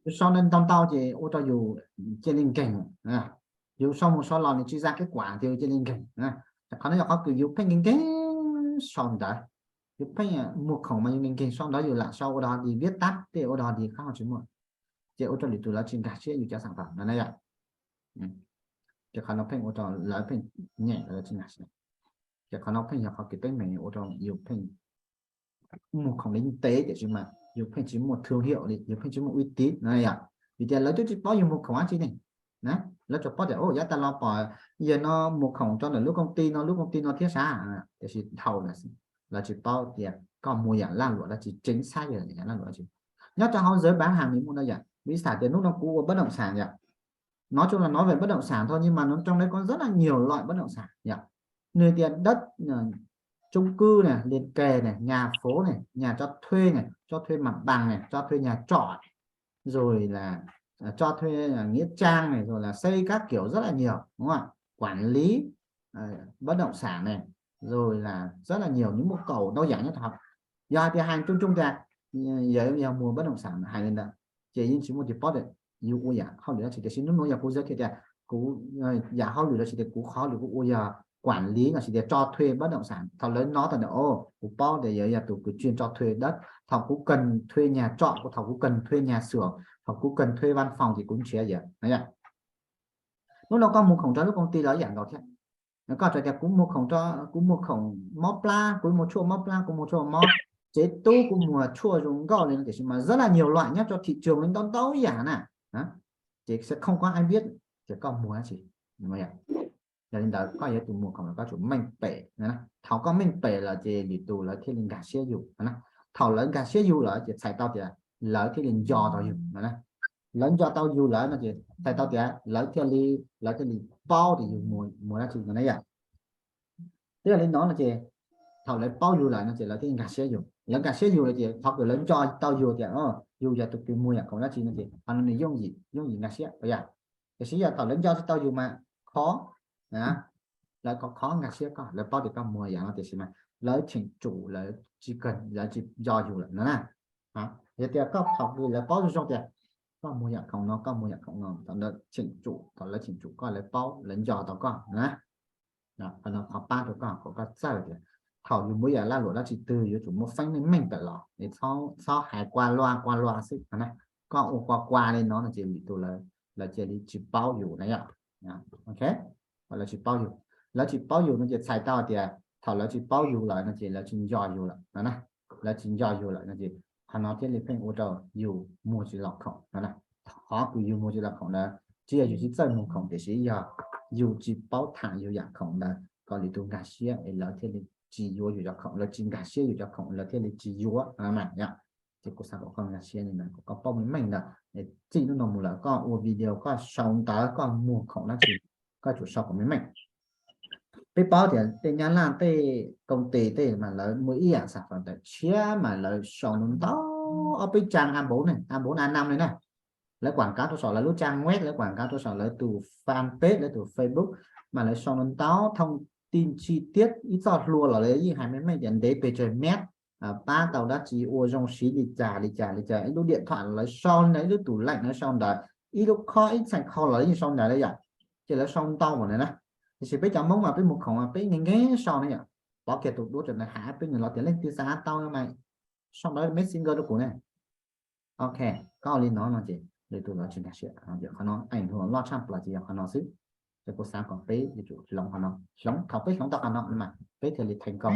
Yus sau ntau ntau ces ua rau yus cia li nkeeg, yus sau mus sau los nws tsis ra kev kuam ces yus cia li nkeeg. Qhov no yog qhov kws yus pheej nkeeg nkeeg sau ntawv, yus pheej muag khoom mas yus nkeeg nkeeg sau ntawv, yus lam sau ua dog dig viab tab tej ua dog dig qab ho tsis muaj, ces ua rau lwm tus lawv tsis nkag siab yus cov xaam pham no na yom. Ces qhov no pheej ua rau lawv pheej nyeem lawv tsis nkag siab. Ces qhov no pheej yog qhov kws teeb meem ua rau yus pheej muag khoom li ntev tiam sis mas yus pheej tsis muaj thương hiệu li, yus pheej tsis muaj uy tín no yom. Vim tias lawv twb tsis paub yus muag khoom dab tsi ne, lawv tsuas paub tias yav tas los pom yawg no muag khoom rau ntawm lub công ty no lub công ty no thiab sav, tiam sis dhau lawm lawv tsis paub tias koj muag yam laj luam dab tsi, chính xác yog yam laj luam dab tsi. Nyob rau hauv giới bán hàng muaj no yom, vis xas tias hnub no kuv ua bất động sản yom, nói chung là nói về bất động sản thôi nhưng mà nó trong đấy có rất là nhiều loại bất động sản yom. Nws tias đất chung cư này, liền kề này, nhà phố này, nhà cho thuê này, cho thuê mặt bằng này, cho thuê nhà trọ, rồi là cho thuê nghĩa trang này, rồi là xây các kiểu rất là nhiều, đúng không ạ? Quản lý bất động sản này, rồi là rất là nhiều những nhu cầu đa dạng nhất. Yog hais tias hàng chung chung tias yog muag bất động sản hais li ntawd, ces yeej tsis muaj tus paub tias yus ua yam hauj lwm dab tsi, tiam sis hnub no yog kuv giới thiệu tias kuv yam hauj lwm los sis tias kuv qhov hauj lwm kuv ua yog quản lý los sis tias cho thuê bất động sản, thaum lawv nói tau tias kuv paub tias yog tus kws chuyên cho thuê đất, thaum kuv cần thuê nhà trọ, thaum kuv cần thuê nhà xưởng, thaum kuv cần thuê văn phòng ces kuv nrhiav yam no. Hnub no koj muag khoom rau lub công ty los ib yam nkaus thiab. Koj txawm tias kuv muag khoom, kuv muag khoom mob plab, kuv muag tshuaj mob plab, kuv muag tshuaj mob tsev tub, kuv muag tshuaj zoo nkauj li no, tiam sis mas rất là nhiều loại nyob rau thị trường li ntau ntau yam na, ces sẽ không có ai biết tias koj muag dab tsi. Yog li ntawd koj yog tus muag khoom los koj tsum meej pem. Thaum koj meej pem lawm ces lwm tus lawv thiaj li nkag siab yus. Thaum lawv nkag siab yus lawm ces txhais tau tias lawv thiaj li nco tau yus. Lawv nco tau yus lawm no ces txhais tau tias lawv thiaj li, lawv thiaj li paub tias yus muag dab tsi no na yom. Twb yog li no no ces thaum lawv paub yus lawm no ces lawv thiaj nkag siab yus. Lawv nkag siab yus lawm ces qhov kws lawv nco tau yus tias yus yog tus kws muag yam khoom dab tsi no ces qhov no nws yooj yim, yooj yim nkag siab yom. Tiam sis yog thaum lawv nco tsis tau yus mas khov, lawv khov, khov nkag siab koj, lawv paub tias koj muag yam no tiam sis mas lawv cheem tsum, lawv tsis kawg, lawv tsis nco yus lawm no na. Yog tias koj thaum kws lawv paub zoo zoo tias koj muag yam khoom no, koj muag yam khoom no, thaum lawv cheem tsum, thaum lawv cheem tsum koj, lawv paub, lawv nco tau koj na. Qhov no qhov pab rau koj kom koj txawj tias thaum yus muaj yam laj luam dab tsi twg yuav tsum muaj feeb meej meej tawm los, txhob hais qua loa qua loa xwb na. Koj ua qua qua li no no ces lwm tus lawv cia li tsis paub yus na yom. Ok, lawv tsis paub yus, lawv tsis paub yus no ces txhais tau tias thaum lawv tsis paub yus lawm no ces lawv tsis nco yus lawm no na. Lawv tsis nco yus lawm no ces qhov no thiaj li pheej ua rau yus muag tsis los khoom no na. Qhov kws yus muag tsis los khoom ntawd tsis yog yus tsis txawj muag khoom tiam sis yog yus tsis paub tham yus yam khoom ntawd kom lwm tus nkag siab es lawv thiaj li tsis yuav yus cov khoom, lawv tsis nkag siab yus cov khoom lawv thiaj li tsis yuav no mas yom. Ces kuv xav kom koj nkag siab li ntawd, kom koj paub meej meej ntawd. Txij hnub no mus lawm koj ua video koj sau ntawv koj muag khoom dab tsi koj tsum sau kom meej meej. Peb paub tias tej nyab laj tej công ty tej mas lawv muaj ib yam sản phẩm tawm tshiab mas lawv sau ntau ntau, ob peb trang A bốn ne, A bốn A năm li na. Lawv quảng cáo rau saum lawv lub trang web, lawv quảng cáo rau saum lawv tus fanpage, lawv tus Facebook mas lawv sau ntau ntau thông tin chi tiết, ib txoj hlua los lawv yeej hais meej meej tias ntev pes tsawg mev, pab tau dab tsi, ua zoo siv li cas li cas li cas, ib lub điện thoại lawv sau ntawd, ib lub tủ lạnh lawv sau ntawd, ib lub khob ib txheej khau los lawv yeej sau ntawd li yom. Ces lawv sau ntau npaum ntawd na. Tiam sis peb cov Hmoob mas peb muag khoom mas peb nkees nkees sau ne yom. Pov kiag tus duab tseem hais peb nws los tias leej twg xav tau mas sau ntawv messenger rau kuv ne. Ok, koj ua li no no ces lwm tus lawv tsis nkag siab. Qhov no ảnh hưởng loj tshaj plaws ces yog qhov no xwb. Ces kuv xav kom peb yuav tsum hloov qhov no, hloov, thaum peb hloov tau qhov no mas peb thiaj li thành công.